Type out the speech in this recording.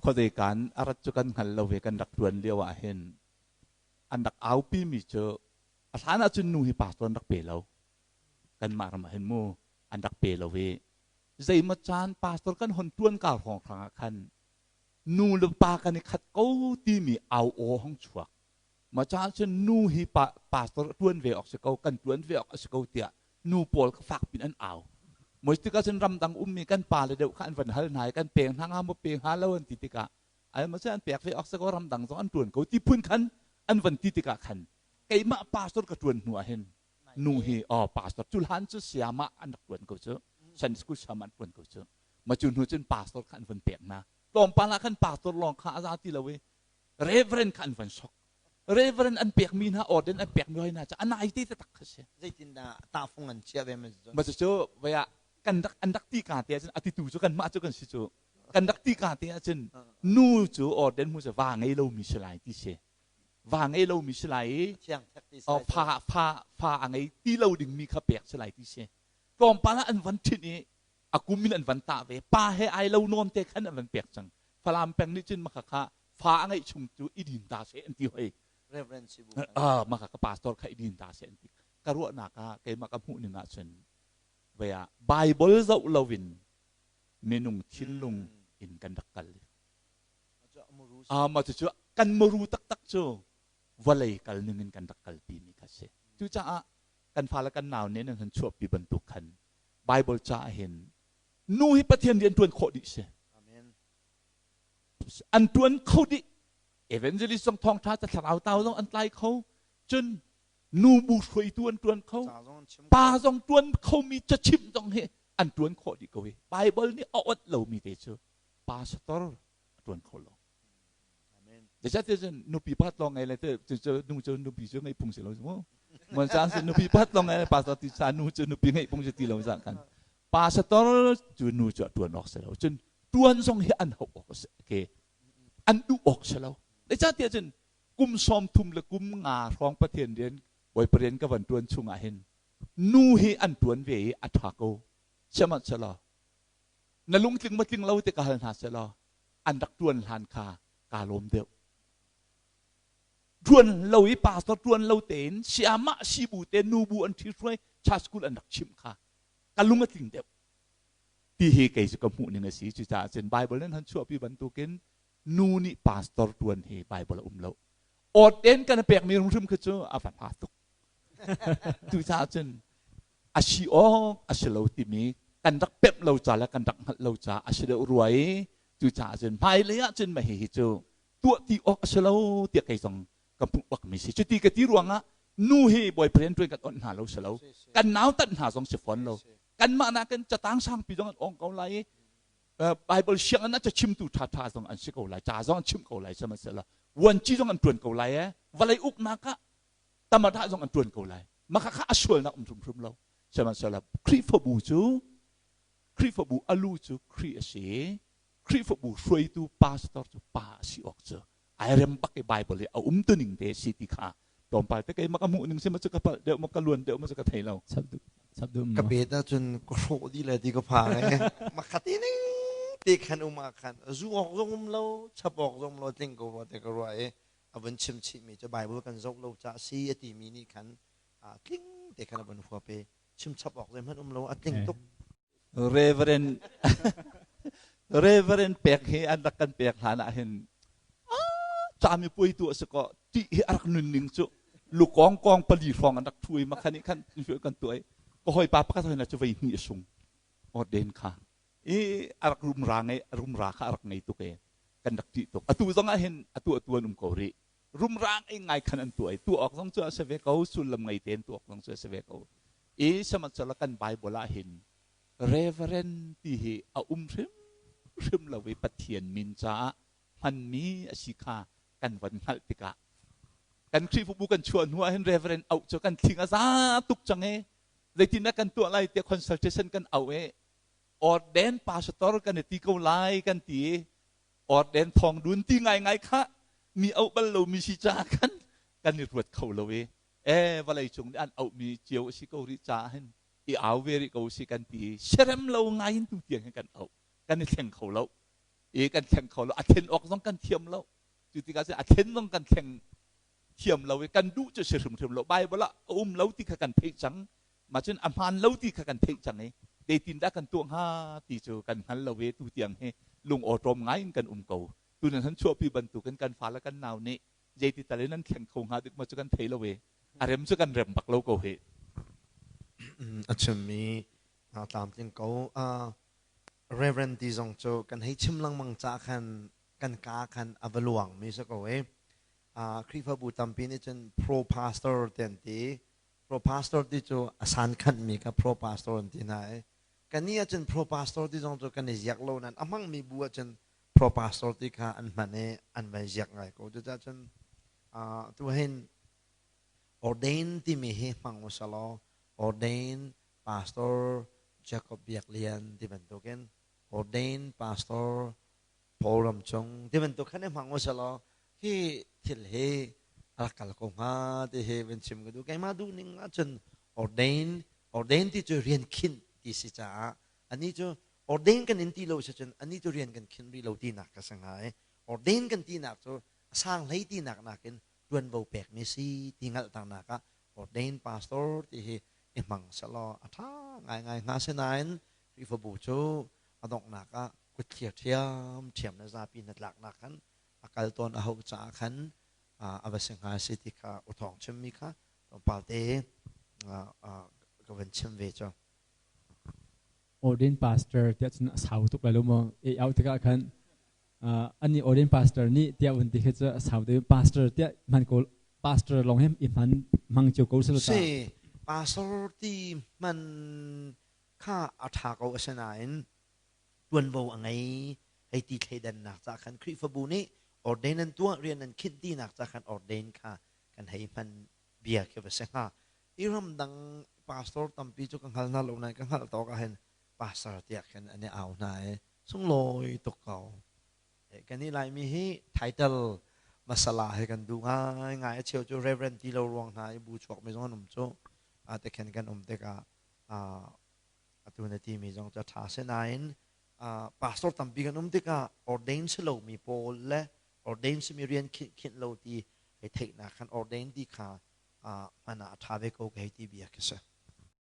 Khuazei kaan a rat cu kan hngal lo ve. Kan rak ṭuan lio ah hin an rak aupi mi cu a hlan ahcun nu hi pastor an rak pe lo. Kanmah ram ah hin mu an rak pe lo i zeimaw caan pastor kan hon ṭuan ka hrawnghrang ah khan nu le pa kan i khat ko timi au aw hong chuak. Mah caah cun nu hi pa, pastor ṭuan ve awk si ko, kan ṭuan ve awk a si ko tiah nu pawl kha fak pin an au. Moi tikah cun ramdang ummi kan pa le deuh kha an van hal hna i kan pek hna hnga maw pe hnga lo an ti tikah ai maw an pek ve awk si ko, ramdang zong an ṭuan ko ti phun khan an van ti tikah khan keimah pastor ka ṭuan hnu ah hin nu hi oh pastor cu hlan cu sayamah an rak ṭuan ko cu, Sunday school sayamah an ṭuan ko cu. Ma cu hnu cun pastor kha an van pek hna. Tlawmpal ah khan pastor lawng kha a za ti lo i reverend kha an van sok. Reverend an pekmi hna, order an pekmi hoi hna cu a nai te taktak kha si. Zeitindah tahfung an chiah ve? Ma cu vaya kan rak an rak ti ka te ahcun atitu cu kanmah cu kan si cu. Kan rak ti ka te ahcun nu cu order mu cu va ngei lomi si lai ti si, va ngei lomi si lai i fa fa fa a ngei ti lo dingmi kha pek si lai ti si. Tlawmpal ah an van ṭhinh i a kum in an van tah ve, pa he ai lo nawn te khan an van pek cang. Falam peng nih cun maka kha fa a ngeih chung cu i din ta seh an ti hoi. Reverend Sibu. Ah, maka ka pastor kha i din ta seh an ti. Ka ruahnak ah, keimah ka hmuh ning ah cun vei ah Bible zoh loin minung thinlung in kan rak kal. Ah, mah cucu kan muru taktak cu vawlei kal ning in kan rak kalpi mi kha si. Cucaah kan fale kan nau nih nan han chuahpi bantuk khan Bible ca ah hin nu hi Pathian rian ṭuan khawh dih si. An ṭuan kho dih. Evangelist zong, thawngṭha ca thlarau tau zong an tlai kho. Cun nu bu hruaitu an ṭuan kho. Pa zong ṭuan khomi cachimh zong hi an ṭuan khawh dih ko hi. Bible nih a onh lomi te cu pastor a ṭuan kho lo. Zeicahtiah cun nupi pakhat lawng ngei le cu nu cu nupi cu ngeih phung si lo mu. Mon caan cu nupi pakhat lawng ngei le pastor ti sa nu cu nupi ngeih phung si ti lo za kan. Pastor cu nu cu a ṭuan awk si lo. Cun ṭuan zong hi an hauh awk si ke an duh awk si lo. Zeicahtiah cun kum 30 le kum nga hrawng Pathian rian, Bawipa rian ka van ṭuan chungah hin nu hi an ṭuan ve i a ṭha ko. Sihmanhsehlaw na lungtling ma tling lo ti ka hal hna selaw an rak ṭuan hlan kha kaa lawm deuh. Ṭuan lo i pastor ṭuan lo tein sayamah sibu te nubu an ṭhihruai, church school an rak chimh kha ka lung a tling deuh. Ti hi kei cu ka hmuh ning a si. Cucaah cun Bible nan han chuahpi bantukin nu nih pastor ṭuan hi Bible a um lo. Awt-en kan pekmi hrimhrim khi cu a van ha tuk. Cucaah cun a si awk a si lo timi kan rak pemh lo ca le kan rak hngalh lo ca a si deuh rua i cucaah cun hmailei ah cun mah hihi cu tuah ti awk a si lo tiah kei zong ka hmuh bakmi si. Cuti ka ti ruangah nu hi Bawipa rian ṭuan kan onh hna lo si lo, kan nautat hna zong si fawn lo. Kanmah nakin catang sangpi zong an awng ko lai i Bible sianginn ah cachimtu ṭhaṭha zong an si ko lai, ca zong an chimh ko lai, sihmanhsehlaw vuanci zong an ṭuan ko lai ee, vawlei uknak ah tamadah zong an ṭuan ko lai. Mah kha a sualnak um hrimhrim lo. Sihmanhsehlaw Khrihfabu cu, Khrihfabu a lu cu Khrih a si. Khrihfabu hruaitu pastor cu pa a si awk cu ai rem bak i Bible i a umtuning te si ti kha tlawmpal te keimah ka hmuh ning si ma cu ka palh deuh ma, ka luan deuh ma cu ka thei lo. Ka bet ahcun ka hrawh dih le ti ka phang e. Makhati ning te khan um ah khan zu awk zong um lo, chap awk zong um lo, tling ko rua te ka ruah i a vun chim chihmi cu Bible kan zoh lo caah si a timi nih khan tling te khan a vun huap i chim chap awk zeihmanh um lo, a tling tuk. Reverend Reverend pek hi an rak kan pek hlan ah hin cami puai tu a si ko ti hi a rak nun ning cu lukong kong pali hrawng an rak thu i makhan i khan kan tuah i ka hawipa pakhat hoi na cu vei hnih a sung orden kha i a rak rumra ngei rumra kha a rak ngei tuk e kan rak ṭih tuk. Atu zong ah hin atu atu an um ko rih. Rumra ngei ngai khan an tuah i tuah awk zong cu a si ve ko, sullam ngei tein tuah awk zong cu a si ve ko i sihmanhsehlaw kan Bible ah hin reverend ti hi a um hrimhrim lo i Pathian min caah hmanmi a si kha kan von hngalh tikah kan Khrihfabu kan chuah hnu ah hin reverend auh cu kan thling a za tuk cang i zeitindah kan tuah lai tiah consultation kan auh i orden pastor kan i ti ko lai kan ti i orden thawng dun ti ngaingai kha mi auh bal lomi si caah khan kan i ruat kho lo i e vawlei cung nih an auhmi cio a si ko rih caah hin i au ve rih ko si kan ti i siarem lo ngai in tu tiang hin kan auh, kan i thleng kho lo. I kan thleng kho lo. A thlen awk zong kan thiam lo. Cu tikah cun a thlen zong kan thleng thiam lo i kan duh cu si hrimhrim lo. Bible ah a um lo ti kha kan theih cang. Mah cun a hmaan lo ti kha kan theih cang i zeitindah kan tuah hnga ti cu kan hngal lo i tu tiang hi lung awṭawm ngai in kan um ko. Tu nan han chuahpi bantukin kan fale kan nau nih zeiti tal in an thleng kho hnga dik maw cu kan thei lo i a rem cu kan rem bak lo ko hih. A chimmi tlamtling ko. Reverend ti zong cu kan hei chim lengmang ca khan kan ka khan a va luangmi si ko i Khrihfabu tampi nih cun pro pastor ti an ti. Pro pastor ti cu a san khanhmi kha pro pastor an ti hna i kannih ahcun pro pastor ti zong cu kan i ziak lo nain a hmangmi bu ahcun pro pastor ti kha an hman i an van ziak ngai ko. Cucaah cun tu hin ordain timi hi hmang u selaw ordain pastor Jacob Biak Lian ti bantukin ordain pastor Paul Ram Cung ti bantuk khan i hmang u selaw hi thil hi a rak kal ko hnga ti hi van chim ka duh. Keimah duh ning ahcun ordain ordain ti cu rian khinh ti si caah ani cu ordain kan in ti lo si cun ani cu rian kan khinh rih lo tinak ka si hnga i ordain kan tinak cu a sang hlei tinak nakin ṭuanvo pekmi si ti hngalhternak ah ordain pastor ti hi i hmang selaw a ṭha ngaingai hnga. Sinain Khrihfabu cu a donghnak ah kutthlir ṭhiamṭhiam le zapi hnatlaknak khan a kal tawn a hauh caah khan a va si hnga si ti kha u thawng chimmi kha tlawmpal te ka van chim ve cu. Ordained pastor tiah cun a sau tuk lai lo maw? Ei au tikah khan ani ordained pastor nih tiah vun ti khi cu a sau deuh. Pastor tiah hman ko, pastor lawng hi i hman hmang cio ko silo ta. Si, pastor ti hman kha a ṭha ko. Asinain ṭuanvo a ngei hei ti thleidannak ca khan Khrihfabu nih ordain an tuah, rian an khinh tinak ca khan ordain kha kan hei hman bia khi va si hnga. I ramdang pastor tampi cu ka hngal hna lo nain ka hngalh tawk ah hin pastor tiah khin an i au hna i sunglawi tuk ko. Kan i Laimi hi title masala hi kan duh ngaingai. A cheu cu reverend ti lo ruang hna i bu chuakmi zong an um cu. Te khin kan um tikah atu na timi zong cu a ṭha si nain pastor tampi kan um tikah ordain si lomi pawl le ordain simi rian khinh khinh lo ti hei theihnak khan ordain ti kha hman ah a ṭha ve ko ka hei ti bia khi si.